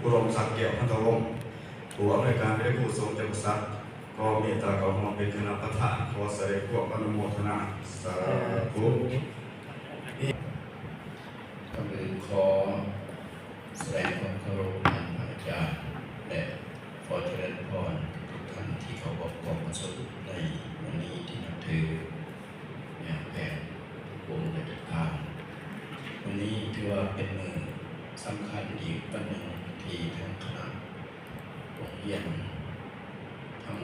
ອຸດົມສັກ ແກ້ວພັນທະວົງ ຜູ້ອຳນວຍການ ພະເດຊພະຄຸ ສົມຈັກກະສັດ ກໍເມດຕາເຂົ້າຮ່ວມເປັນຄະນະປະທານ. ຂໍສະແດງຄວາມອະນຸໂມທະນາ ສາທຸ. ກ່ອນອື່ນຂໍສະແດງຄວາມເຄົາລົບນຳພະອາຈານ ແລະ ຂໍຈະເລີນພອນທຸກທ່ານທີ່ເຂົ້າຮ່ວມກອງປະຊຸມໃນມື້ນີ້ທີ່ນັບຖືຢ່າງແພງທຸກອົງແລະທຸກທ່ານ. ມື້ນີ້ຖືວ່າເປັນມື້ສຳຄັນອີກວັນໜຶ່ງທີ່ທາງຄະນະໂຮງຮຽນ ທັງ